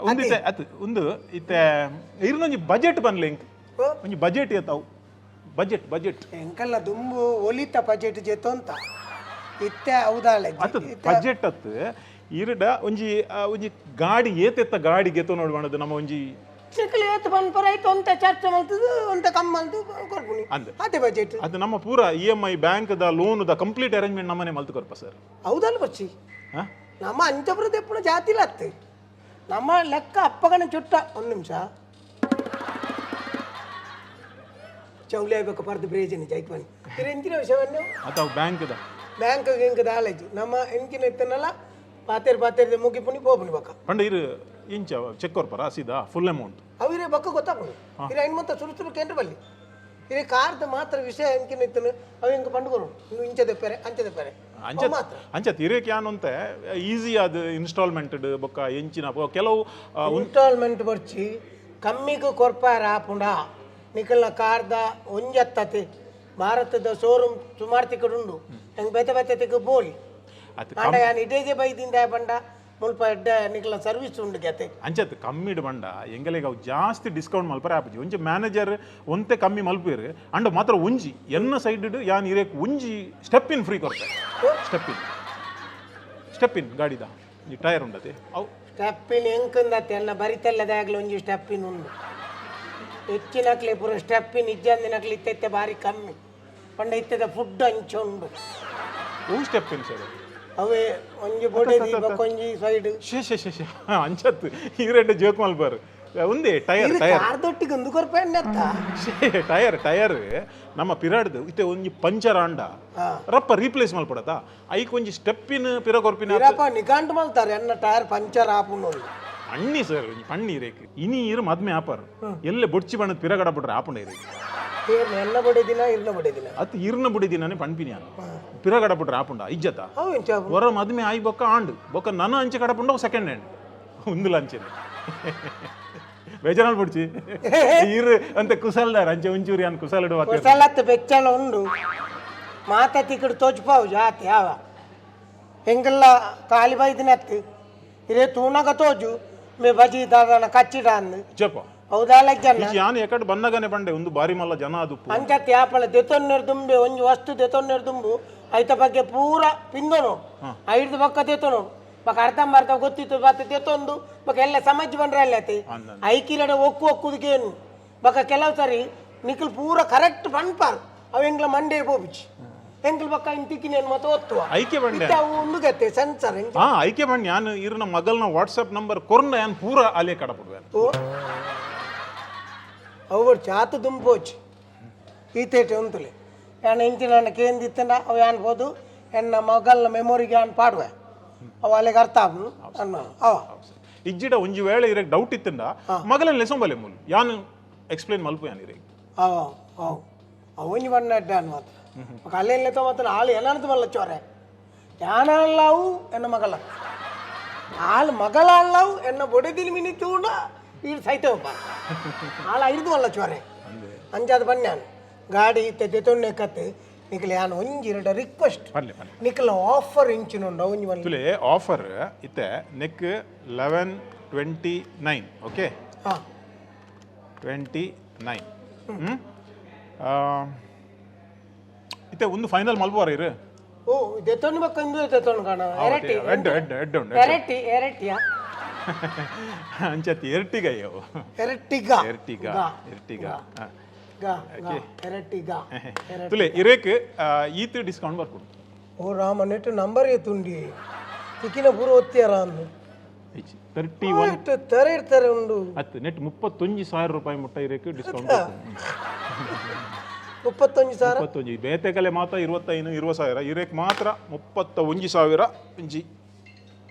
ಉಂದು ಇತ್ತೆ ಅತ್ ಉಂದು ಇತ್ತೆ ಇರ್ನೊಂಜಿ ಬಜೆಟ್ ಪನ್ಲೆ ಇಂಕ್. ಒಂಜಿ ಬಜೆಟ್ ಏತಾವು ಬಜೆಟ್ ಬಜೆಟ್? ಎಂಕಲ್ಲ ದುಂಬು ಒಲಿತ ಬಜೆಟ್ ಜೆತ್ತೊಂತ ಇತ್ತೆ ಹೌದಾಳೆ. ಅತ್, ಬಜೆಟ್ ಅತ್, ಇರಡ ಒಂಜಿ ಒಂಜಿ ಗಾಡಿ ಏತೆತ್ತ ಗಾಡಿ ಗೆತೊ ನೋಡುವಣದು ನಮ್ಮ ಒಂಜಿ ಚಿಕ್ಕಲಿ ಏತ್ ಪನ್ಪರ ಐತೆ ಒಂತೆ ಚರ್ಚೆ ಮಲ್ತದು, ಒಂತೆ ಕಮ್ಮಿ ಮಲ್ತು ಕೊರ್ಪುನಿ. ಅಂದ್. ಅದೇ ಬಜೆಟ್. ಅದು ನಮ್ಮ ಪೂರ EMI, bank the loan the complete arrangement ನಮ್ಮನೆ ಮಲ್ತು ಕೊರ್ಪ ಸರ್. ಹೌದಲ್ಲ ಬಚ್ಚಿ? ಹಾ. ನಮ್ಮ ಅಂಚಪುರ ದೆಪ್ಪುನ ಜಾತಿಲ ಅತ್ತೆ, ನಮ್ಮ ಲೆಕ್ಕ ಅಪ್ಪಗನ ಚುಟ್ಟ. ಒಂದು ನಿಮಿಷ, ಚೌಲಿ ಆಗ್ಬೇಕು ಪರ್ದು ಬ್ರೇಜನಿ ಜೈಕ್ಮನಿ ಎಂಚಿನ ವಿಷಯವನ್ನು. ಅಥವಾ ಬ್ಯಾಂಕ್ the. Bank ಗಿಂಕ್ ದಾಲೇಜ್ ನಮ್ಮ ಎಂಚಿನ ಇತ್ತನಲ್ಲ, ಪಾತೇರ್ ಪಾತೇರ್ದ ಮುಗಿಪುನಿ ಪೋಪುನಿ ಬಕ್ಕ. ಪಂಡ ಇರು ಇಂಚ ಚೆಕ್ ಕೊರ್ಪರ ಸೀದಾ ಫುಲ್ ಅಮೌಂಟ್? ಅವು ಇರೇ ಬಕ್ಕ ಗೊತ್ತಾಪುನಿ. ಇರೆ ಐನ್ ಮೊತ್ತ ಸುರು ಸುರು ಕೇಂದ್ರ ಬಲ್ಲಿ ಇರೆ ಕಾರ್ದ ಮಾತ್ರ ವಿಷಯ ಎಂಚಿನ ಇತ್ತನು ಅವು ಹಿಂಗೆ ಪಂಡುಕೊರು ಇನ್ನು ಇಂಚ ದೆಪ್ಪರೆ ಅಂಚ ದೆಪ್ಪರೆ. ಅಂಚ ಅವು ಮಾತ್ರ. ಅಂಚ ತಿರೇಕ್ ಯಾನ್ ಈಸಿ ಅದು ಇನ್ಸ್ಟಾಲ್ಮೆಂಟ್ ಬೊಕ್ಕ ಎಂಚಿನ ಕೆಲವು ಇನ್ಸ್ಟಾಲ್ಮೆಂಟ್ ಬರ್ಚಿ, ಕಮ್ಮಿಗೆ ಕೊರ್ಪಾರ ಆಪುಂಡ ನಿಕಲ್ನ ಕಾರ್ದ ಒಂಜತ್ತತೆ ಭಾರತದ ಶೋರೂಮ್ ಸುಮಾರು ತಿಕ್ಕಡು ಉಂಡು, ಹೆಂಗೆ ಬೇತೆ ಬೇತೆ ತಿಕ್ಕ ಬೋಲಿ. ಅತ್. ಆಂಡ ಯಾನ್ ಇಡೇಜೆ ಬೈದಿಂದ ಪಂಡ ಮುಲ್ಪ ಎಡ್ಡೆ ನಿಕಲ್ನ ಸರ್ವಿಸ್ ಉಂಡು ಗತೆ. ಅಂಚತ್ ಕಮ್ಮಿಡ್ ಬಂಡ ಎಂಗಲಿಗೆ ಅವು ಜಾಸ್ತಿ ಡಿಸ್ಕೌಂಟ್ ಮಲ್ಪರೆ ಆಪುಜಿ. ಒಂಜಿ ಮ್ಯಾನೇಜರ್ ಒಂತೆ ಕಮ್ಮಿ ಮಲ್ಪೇರು. ಅಂಡ ಮಾತ್ರ ಒಂಜಿ ಎನ್ನ ಸೈಡ್ ಯಾನ್ ಇರೇಕ್ ಒಂಜಿ ಸ್ಟೆಪ್ ಇನ್ ಫ್ರೀ ಕೊರ್ತೆ. ಸ್ಟೆಪ್ ಇನ್, ಸ್ಟೆಪ್ ಇನ್ ಗಾಡಿದ ಈ ಟೈರ್ ಉಂಡತೆ ಅವು. ಸ್ಟೆಪ್ಪಿನ ಎಂಕಂದತ್ತೆ ಎನ್ನ ಬರಿತೆಲ್ಲದಾಗಲಿ ಒಂಜಿ ಸ್ಟೆಪ್ಪಿನ ಉಂಡು. ಹೆಚ್ಚಿನಕ್ಲೆ ಪೂರ ಸ್ಟೆಪ್ಪಿನ ಇಜ್ಜಂದಿನಕ್ಲೆ ಇತ್ತೆ ಬಾರಿ ಕಮ್ಮಿ. ಪಂಡ ಇತ್ತದ ಫುಡ್ ಅಂಚ ಉಂಡು. ಹೂ, ಸ್ಟೆಪ್ ಇನ್ ಸರ್. ಅವೇ ಒಂಜಿ ಬೊಡೆ ಒಂಜಿ ಸೈಡ್. ಶೇ ಶೇ ಶೇ ಶೇ, ಅಂಚತ್ ಈ ರೆಡ್ ಜೋಕ್ ಮಲ್ಪಾರು. ಒಂದೇ ಟೈರ್, ಟೈರ್. ಕಾರ್ದೊಟ್ಟಿಗೆ ಒಂದು ಕೊರ್ಪ ಎಣ್ಣೆತ್ತ. ಶೇ, ಟೈರ್ ಟೈರ್ ನಮ್ಮ ಪಿರಾಡ್ದು ಇತ್ತೆ ಒಂಜಿ ಪಂಚರ್ ಆಂಡ ರಪ್ಪ ರೀಪ್ಲೇಸ್ ಮಲ್ಪಡತ, ಐಕ್ ಒಂಜಿ ಸ್ಟೆಪ್ಪಿನ ಪಿರ ಕೊರ್ಪಿನ. ಇರಪ್ಪ ನಿಘಂಟು ಮಲ್ತಾರೆ ಎನ್ನ ಟೈರ್ ಪಂಚರ್ ಆಪುಂಡು. ಅಣ್ಣಿ ಸರ್, ಒಂಜಿ ಪಣ್ಣಿ ರೇಕ್ ಇನಿ ಇರು ಮದ್ಮೆ ಆಪರ್ ಎಲ್ಲೆ ಬೊಡ್ಚಿ ಬಣ್ಣದ ಪಿರಗಡ ಬಿಡ್ರೆ ಆಪುಂಡ ಇರೇಕ್. ಏನ್ ಎನ್ನ ಬೊಡೆ ದಿನ ಇರ್ನ ಬೊಡೆ ದಿನ? ಅತ್ ಇರ್ನ ಬುಡಿ ದಿನನೇ ಪಣ್ಪಿನಿ ಯಾನು. ಪಿರಗಡ ಬಿಡ್ರೆ ಆಪುಂಡ ಇಜ್ಜತ? ಅವು ಎಂಚ ಆಪುಂಡು? ಹೊರ ಮದ್ಮೆ ಆಯಿ ಬೊಕ್ಕ ಆಂಡು ಬೊಕ್ಕ ನನ ಅಂಚೆ ಕಡಪುಂಡ ಸೆಕೆಂಡ್ ಹ್ಯಾಂಡ್ ಉಂದುಲ ಅಂಚೆನೆ. ಬೇಜಾರು ಬುಡ್ಚಿ, ಇರು ಅಂತ ಕುಸಲ್ದಾರ ಅಂಚೆ ಒಂಚೂರಿ ಅನ್ ಕುಸಲಡು. ಕುಸಲತ್ ಬೆಚ್ಚಲ ಉಂಡು ಮಾತ ತಿಕ್ಕಡು ತೋಚ್ಪಾವು ಜಾತಿ ಯಾವ ಎಂಕಲ್ಲ ಕಾಲಿ ಬೈದಿನತ್ತು ಇರೇ ತೂನಗ ತೋಜು ಮೇ ಬಜಿ ದಾದನ ಕಚ್ಚಿಡ ಅಂದು. ಜಪ. ಹೌದಾ ಲಜ್ಜನ್ನ? ಇಜ್ಜಿ, ಯಾನ್ ಎಕಡೆ ಬನ್ನಗನೆ ಬಂಡೆ ಒಂದು ಬಾರಿ ಮಲ್ಲ ಜನ ಅದು. ಅಂಚತ್ ಯಾಪಲ ದೆತೊನ್ನೆರ್ ದುಂಬೆ ಒಂಜಿ ವಸ್ತು ದೆತೊನ್ನೆರ್ ದುಂಬು ಐತ ಬಗ್ಗೆ ಪೂರ ಪಿಂದೊನು ಐಡ್ದು ಬೊಕ್ಕ ದೆತೊನು. ಬೊಕ ಅರ್ಧಂಬರ್ಧ ಗೊತ್ತಿತ್ತು ಬತ್ತ ದೆತೊಂದು ಬೊಕ ಎಲ್ಲ ಸಮಜ್ ಬಂದ್ರೆ ಅಲ್ಲತಿ. ಅಂದ್. ಐಕಿರಡ ಒಕ್ಕು ಒಕ್ಕುದಕ್ಕೇನು ಬೊಕ ಕೆಲವು ಸರಿ ನಿಖಲ್ ಪೂರ ಕರೆಕ್ಟ್ ಪನ್ಪಾರ್, ಅವು ಎಂಗ್ಲ ಮಂಡೆ ಪೋಪಿಚಿ ಎಂಕ್ಲ ಬೊಕ್ಕ ಇನ್ ತಿಕ್ಕಿನೇನು ಮತ್ತೆ ಒತ್ತುವ. ಐಕೆ ಬಂಡೆ. ಇತ್ತೆ ಅವು ಉಂಡುಗತ್ತೆ ಸೆನ್ಸರ್. ಹಾ, ಐಕೆ ಬಂಡೆ ಯಾನ್ ಇರ್ನ ಮಗಲ್ನ ವಾಟ್ಸಪ್ ನಂಬರ್ ಕೊರ್ನ ಯಾನ್ ಪೂರ ಅಲೆ ಕಡಪಡುವೆ. ಓ, ಅವು ಚಾತು ದುಂಪೋಚಿ ಈತೇಟೆ ಉಂತುಲೆ ಯಾನ್ ಇಂಚಿನ ಕೇಂದಿತ್ತಂಡ ಅವು ಯಾನ್ ಪೋದು ಎನ್ನ ಮಗಲ್ನ ಮೆಮೊರಿಗೆ ಯಾನ್ ಪಾಡುವೆ, ಅವು ಅಲ್ಲಿಗೆ ಅರ್ಥ ಆಪುನು ಅನ್ನ ಅವ. ಇಜ್ಜಿಡ ಒಂಜಿ ವೇಳೆ ಇರಕ್ ಡೌಟ್ ಇತ್ತಂಡ ಮಗಲನ್ ಲೆಸೊಂಬಲೆ ಮೂಲು, ಯಾನ್ ಎಕ್ಸ್ಪ್ಲೇನ್ ಮಲ್ಪು ಯಾನ್ ಇರೇಗ್. ಅವ ಅವು ಅವು ಒಂಜಿ ಬಣ್ಣ ಅಡ್ಡಾನ್ ಮಾತ್ರ ಬೊಕ ಅಲ್ಲೆಲ್ಲ ಮಾತ್ರ ಆಳು ಏನಂತ ಮಲ್ಲ ಚೋರೆ ಯಾನಲ್ಲಾವು ಎನ್ನ ಮಗಳ ಆಳು ಮಗಳ ಅಲ್ಲವು ಎನ್ನ ಬೊಡೆದಿನ ಮಿನಿ ತೂಂಡ ಈಡ್ ಸೈತವಪ್ಪ ಆಳು ಐದು ಮಲ್ಲ ಚೋರೆ ಅಂಚಾದ ಬನ್ಯಾನು ಗಾಡಿ ಇತ್ತೆ ದೆತೊನ್ನೆ ಕತ್ತೆ. ನಿಕಲೆ ಯಾನ್ ಒಂಜಿ ಎರಡ ರಿಕ್ವೆಸ್ಟ್. ಪನ್ಲೆ ಪನ್ಲೆ. ನಿಕಲ ಆಫರ್ ಇಂಚಿನ ಒಂಜಿ ಮಲ್ಲ. ತುಲೆ ಆಫರ್ ಇತ್ತೆ ನೆಕ್ 11:29, ಓಕೆ? ಹಾ. 29 ಇತ್ತೆ ಒಂದು ಫೈನಲ್ ಮಲ್ಪುವಾರ ಇರು. ಓ, ದೆತೊನ್ನು ಬಕ್ಕ ಇಂದು ದೆತೊನ್ನು ಕಾಣ ಎರಟಿ. ಎಡ್ಡು ಎಡ್ಡು ಎಡ್ಡು ಉಂಡು. ಎರಟಿ ಎರಟಿಯಾ? ಅಂಚತಿ ಎರ್ಟಿಗ ಅಯ್ಯವು. ಎರಟಿಗ. ಎರ್ಟಿಗ. ಗಾ. ಎರ್ಟಿಗ. ಗಾ ಗಾ ಎರಟಿಗ ಎರಟಿ. ತುಲೆ ಇರೇಕ್ ಈತ್ ಡಿಸ್ಕೌಂಟ್ ಬರ್ಪುಂಡು. ಓ ರಾಮ, ನೆಟ್ ನಂಬರ್ ಏತುಂಡಿ ತಿಕ್ಕಿನ ಪೂರ ಒತ್ತಿಯಾರ ಅಂದು. 31. ಇಟ್ಟು ತೆರೆ ಇರ್ತಾರೆ ಉಂಡು. ಅತ್ತು ನೆಟ್ 31,000 ರೂಪಾಯಿ ಮುಟ್ಟ ಇರೇಕ್ ಡಿಸ್ಕೌಂಟ್. 31,000. 31. ಬೇತೆಕಲೆ ಮಾತ್ರ 25 20 ಸಾವಿರ, ಇರೇಕ್ ಮಾತ್ರ 31,000 ಒಂಜಿ.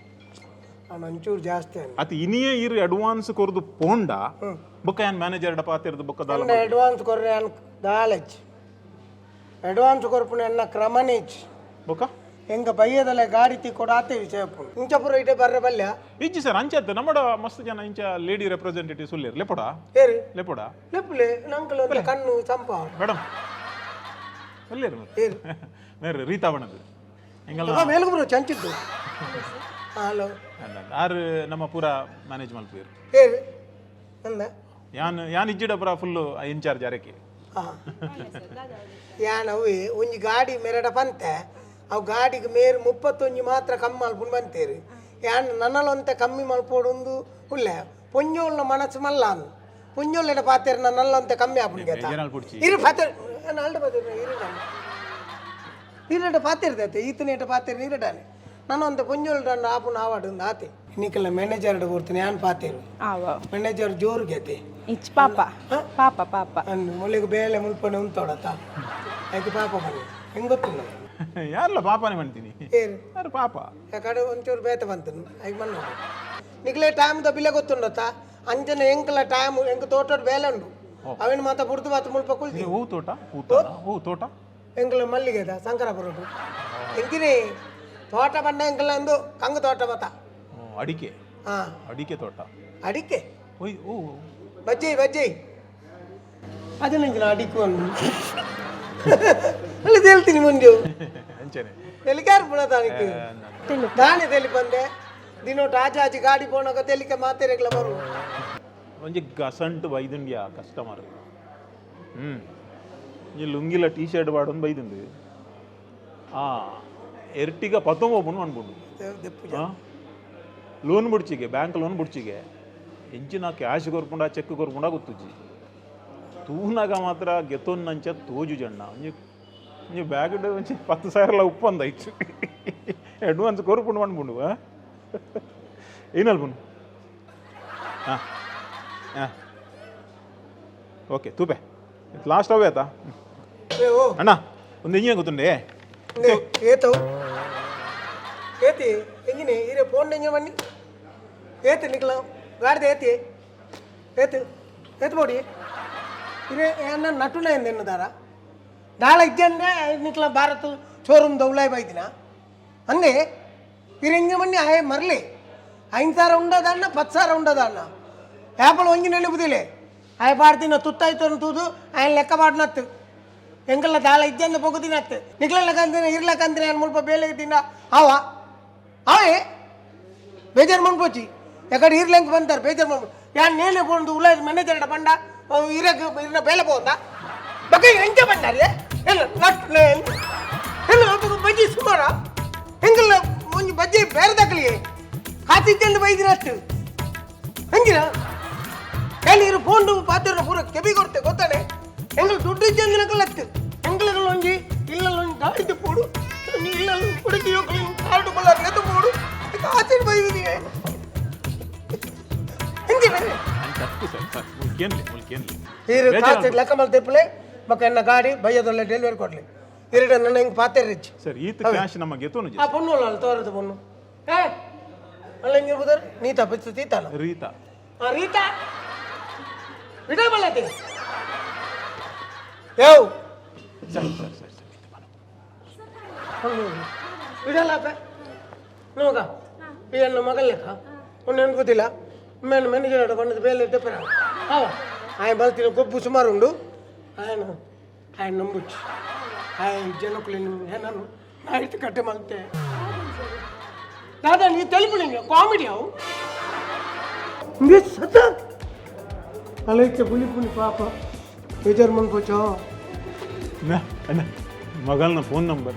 ನಾನು ಒಂಚೂರು ಜಾಸ್ತಿ ಅನ್ನ. ಅತಿ ಇನಿಯೇ ಇರು ಅಡ್ವಾನ್ಸ್ ಕೊರ್ದು ಪೋಂಡ ಬೊಕ್ಕ ಯಾನ್ ಮ್ಯಾನೇಜರ್ ಡಪ ಪಾತಿರ್ದು ಬೊಕ್ಕ ದಾಲ. ಅಡ್ವಾನ್ಸ್ ಕೊರ್ರೆ ಅನ್ ದಾಲೆಜ್ ಅಡ್ವಾನ್ಸ್ ಕೊರ್ಪುನ ಎನ್ನ ಕ್ರಮನೇಜ್. ಬೊಕ್ಕ ಎಂಕ ಬಯ್ಯದಲ್ಲ ಗಾಡಿ ತಿಕ್ಕೊಡು ಆತೆ ವಿಷಯ ಇಂಚ ಪೂರ ಇಟೆ ಬರ್ರೆ ಬಲ್ಯ. ಇಜ್ಜಿ ಸರ್, ಅಂಚತ್ ನಮ್ಮಡ ಮಸ್ತ್ ಜನ ಇಂಚ ಲೇಡಿ ರೆಪ್ರೆಸೆಂಟೇಟಿವ್ಸ್ ಉಲ್ಲೇರ್, ಲೆಪೊಡ. ಏರಿ? ಲೆಪೊಡ. ಲೆಪ್ಪುಲೆ, ನಂಕಲ್ ಒಂದು ಕಣ್ಣು ಸಂಪ. ಮೇಡಮ್ ಉಲ್ಲೇರು. ಏರು? ಮೇರೆ ರೀತಾ ಬಣ್ಣದು ಎಂಗಲ್ಲ. ಮೇಲ್ಗೆ ಬರೋ ಚಂಚಿದ್ದು. ಹಲೋ. ಆರ್ ನಮ್ಮ ಪೂರ ಮ್ಯಾನೇಜ್ ಮಲ್ಪೇರು. ಹೇಳಿ ಅಂದ. ಯಾನ್ ಯಾನ್ ಇಜ್ಜಿಡ ಪೂರ ಫುಲ್ ಇನ್ಚಾರ್ಜ್ ಅರಕೆ. ಹಾಂ, ಯಾನ್ ಅವು ಒಂಜಿ ಗಾಡಿ ಮೆರಡ ಪಂತೆ, ಅವು ಗಾಡಿಗೆ ಮೇರು 31 ಮಾತ್ರ ಕಮ್ಮಿ ಮಲ್ಪುಂಡು ಬಂತೇರು. ಯಾನ್ ನನ್ನಲೊಂತೆ ಕಮ್ಮಿ ಮಲ್ಪೋಡೊಂದು ಉಲ್ಲೆ. ಪೊಂಜೋಳ್ನ ಮನಸ್ಸು ಮಲ್ಲ ಅಂದು ಪೊಂಜೋಳ್ಳೆಡ ಪಾತೇರು ನನ್ನಲ್ಲೊಂತೆ ಕಮ್ಮಿ ಆಪುಂಡು. ಬೇಜಾರ್ ಪುಡ್ಚಿ. ಇರು ಪಾತೇರು ಅಲ್ಡ ಪಾತೇರು ಇರು ಇರಡ ಪಾತಿರ್ದತ್ತೆ ಈತನೇಟ ಪಾತೇರು ನೀರಡಾನೆ ನಾನು ಒಂದು ಪೊಂಜೋಳ್ಡ ಆಪುಂಡು ಆವಾಡು ಆತೆ. ನಿಕಲ್ನ ಮ್ಯಾನೇಜರ್ ಕೊಡ್ತೀನಿ ಯಾನ್ ಪಾತೇರು. ಆವ. ಮ್ಯಾನೇಜರ್ ಜೋರು ಗೆತೆ. ಇಚ್ ಪಾಪ ಪಾಪ ಪಾಪ. ಅನ್ನು ಮೊಳಿಗೆ ಬೇಳೆ ಮುಲ್ಪನೆ ಉಂತೋಡತ್ತ ಅದಕ್ಕೆ ಪಾಪ ಬನ್ನಿ ಹೆಂಗೆ ಗೊತ್ತಿಲ್ಲ. ಯಾರಲ್ಲ ಪಾಪನೇ ಮಾಡ್ತೀನಿ. ಏರು? ಯಾರು ಪಾಪ? ಕಡೆ ಒಂಚೂರು ಬೇತ ಬಂತು ಐಕ್ ಮಣ್ಣು ನಿಕ್ಲೆ ಟೈಮ್ the ಬಿಲೆ ಗೊತ್ತುಂಡತ್ತ ಅಂಚನೆ ಎಂಕಲ ಟೈಮ್ ಎಂಕ ತೋಟದ ಬೇಲೆ ಉಂಡು ಅವೇನು ಮಾತ ಬುಡ್ದು ಮಾತ ಮುಲ್ಪ ಕುಲ್ದಿ. ಹೂ ತೋಟ ಹೂ ತೋಟ ಹೂ ತೋಟ. ಎಂಕಲ ಮಲ್ಲಿಗೆದ ಶಂಕರಾಪುರ ಎಂಕಿನಿ ತೋಟ ಬಣ್ಣ ಎಂಕಲ ಅಂದು ಕಂಗು ತೋಟ ಮತ. ಹ್ಮ್, ಅಡಿಕೆ. ಹಾ. ಅಡಿಕೆ ತೋಟ. ಅಡಿಕೆ. ಓಯ್ ಓ. ಬಜ್ಜಿ ಬಜ್ಜಿ 15 ಅಡಿಕು ಅನ್ನು ಅಲ್ಲಿ ತೇಳ್ತೀನಿ ಮುಂಜು. ಅಂಚನೆ. ತೆಲಿಕಾರ್ ಪುಣತಾನಿಕ್ ದಾನೆ ತೆಲಿ ಬಂದೆ ದಿನೋಟ ಆಚೆ ಆಚೆ ಗಾಡಿ ಪೋಣಕ ತೆಲಿಕೆ ಮಾತೆರೆಗ್ಲ ಬರು. ಒಂಜಿ ಗಸಂಟು ಬೈದುಂಡ್ಯಾ ಕಸ್ಟಮರ್. ಹ್ಮ್ ಈ ಲುಂಗಿಲ ಟೀ ಶರ್ಟ್ ಪಾಡೊಂದು ಬೈದುಂಡು. ಆ ಎರ್ಟಿಗ ಪತ್ತೊಂಬ ಅನ್ಕೊಂಡು ಲೋನ್ ಬುಡ್ಚಿಗೆ, ಬ್ಯಾಂಕ್ ಲೋನ್ ಬುಡ್ಚಿಗೆ ಎಂಚಿನ ಕ್ಯಾಶ್ ಕೊರ್ಪುಂಡ ಚೆಕ್ ಕೊರ್ಪುಂಡ ಗೊತ್ತುಜ್ಜಿ. ತೂನಾಗ ಮಾತ್ರ ಗೆತ್ತೊಂದಂಚ ತೋಜು ಜಣ್ಣ. ಒಂಜಿ ಒಂಜಿ ಬ್ಯಾಗ್ ಒಂಜಿ 10,000 ಉಪ್ಪಂದಾಯ್ತು ಅಡ್ವಾನ್ಸ್ ಕೊರ್ಪುಂಡು ಅನ್ಪುಂಡು. ಏನಲ್ಪುಂಡು? ಹಾಂ ಹಾಂ ಓಕೆ ತೂಪೆ ಲಾಸ್ಟ್ ಅವೇ ಆತಾ. ಓ. ಅಣ್ಣ ಒಂದು ಇಂಜಿನ ಗೊತ್ತುಂಡೆ. ಏತವು ಏತಿ ಎಂಜಿನಿ ಇರೆ ಫೋನ್ ಎಂಜಿನ ಬನ್ನಿ ಏತಿ ನಿಕ್ಲ ಗಾಡಿದ ಏತಿ ಏತು ಏತು ಬೋಡಿ ಇರೆ ಏನ ನಟುನ ಎಂದೆನ್ನುದಾರ ದಾಳ ಇಜ್ಜಂದೆ ನಿಕ್ಲ ಭಾರತ್ ಶೋರೂಮ್ ದೌಲಾಯ್ ಬೈದಿನ ಅಂದೆ ಇರೆ ಎಂಜಿನ ಬನ್ನಿ ಆಯೆ ಮರಲಿ 5,000 ಉಂಡದಣ್ಣ 10,000 ಉಂಡದಣ್ಣ ಆ್ಯಪಲ್ ಒಂಜಿ ನೆನಪುದಿಲೆ ಆಯ್ ಪಾಡ್ತಿನ ತುತ್ತಾಯ್ತು ತೂದು ಆಯ್ ಲೆಕ್ಕ ಪಾಡ್ನತ್ತು ಎಂಕಲ್ಲ ದಾಳ ಇಜ್ಜಂದ ಪೊಗುದಿನತ್ತು ನಿಕ್ಲೆಲ್ಲ ಕಂತಿನ ಇರ್ಲ ಕಂತಿನ ಏನು ಮುಲ್ಪ ಬೇಲೆ ತಿನ್ನ ಅವ ಅವೇ ಬೇಜಾರು ಮನ್ಪೋಚಿ ಎಕಡೆ ಇರ್ಲೆಂಕ್ ಬಂತಾರೆ ಬೇಜಾರು ಮನ್ಪು ಯಾನ್ ನೇನೆ ಪೋಂದು ಉಲ್ಲ ಮ್ಯಾನೇಜರ್ ಬಂಡ ಇರಕ್ಕೆ ಇರ್ನ ಬೇಲೆ ಪೋಂದ ಬಗ್ಗ ಎಂಚ ಬಂದಾರೆ ಎಲ್ಲ ನಟ್ ಎಲ್ಲ ಒಬ್ಬ ಬಜ್ಜಿ ಸುಮಾರ ಎಂಕಲ್ಲ ಒಂಜಿ ಬಜ್ಜಿ ಬೇರೆ ದಕ್ಕಲಿಗೆ ಕಾತಿದ್ದೆಂದು ಬೈದಿನಷ್ಟು ಹಂಗಿನ ಏನ್ ಇರು ಫೋನ್ ಪಾತ್ರ ಪೂರ ಕೆಬಿ ಕೊಡ್ತೆ ಗೊತ್ತಾನೆ ಎಂಗಳು ದುಡ್ಡು ಇಜ್ಜಂದಿನಕಲತ್ತು ಎಂಗಳಿಗೆ ಒಂಜಿ ಇಲ್ಲಲ್ಲ ಒಂಜಿ ಗಾಡಿ ಪೋಡು ಇಲ್ಲಲ್ಲ ಕುಡಿದು ಕಾರ್ಡು ಕೊಲ್ಲಾರ ಎದ್ದು ಪೋಡು ಕಾಸಿನ ಬೈದಿನಿ ಹೆಂಗಿನ. ತಪ್ಪು ಸರ್ ಸರ್ ಮುಲ್ಕೇನ್ಲಿ ಮುಲ್ಕೇನ್ಲಿ. ಇರು ಕಾಸು ಲೆಕ್ಕ ಮಲ್ ತಿಪ್ಪಲೆ ಮಕ್ಕ ಎನ್ನ ಗಾಡಿ ಬಯ್ಯದೊಳ್ಳೆ ಡೆಲಿವರಿ ಕೊಡ್ಲಿ ಇರಡ ನನ್ನ ಹಿಂಗೆ ಪಾತೆ ರಿಚ್. ಸರ್ ಈತ ಕ್ಯಾಶ್ ನಮ್ಮ ಗೆತ್ತೋನು. ಆ ಪೊಣ್ಣು ಅಲ್ಲ ತೋರದು ಪೊಣ್ಣು ಏ ಅಲ್ಲ ಹಿಂಗೆ ಇರ್ಬೋದಾರೆ ನೀ ತಪ್ಪಿತ್ತು ತೀತಾನ. ರೀತಾ. ಆ ರೀತಾ ವಿಡಬಲ್ಲತೆ ಯಾವ ಸರ್ ಸರ್ ಸರ್ ಸರ್ ಈತ ಬನ್ನಿ. ಬಿಡಲ್ಲಪ್ಪ ನೋಗ ಈ ನನ್ನ ಮಗಲ್ ಲೆಕ್ಕ ಒಂದು ನೆನ್ಪುತ್ತಿಲ್ಲ ಮೇನ್ ಮ್ಯಾನೇಜರ್ ಬಂದದ್ದು ಬೇಲೆ ದೆಪ್ಪರ ಅವ ಆಯ್ ಬಲ್ತಿನ ಗೊಬ್ಬು ಸುಮಾರು ಉಂಡು ಆಯನ ಆಯ್ ನಂಬುಚ್ಚು ಆಯ್ ಜನಕ್ಕುಲಿ ನಾನು ಆಯ್ತು ಕಟ್ಟೆ ಮಲ್ತೆ ದಾದಾ ನೀ తెలుపు ಕಾಮಿಡಿ ಅವು ಸತ ಅಲೈಕೆ ಪುಲಿ ಪುಲಿ ಪಾಪ ಬೇಜಾರು ಮನ್ಪೋಚೋ. ಅಣ್ಣ, ಅಣ್ಣ ಮಗಳನ ಫೋನ್ ನಂಬರ್.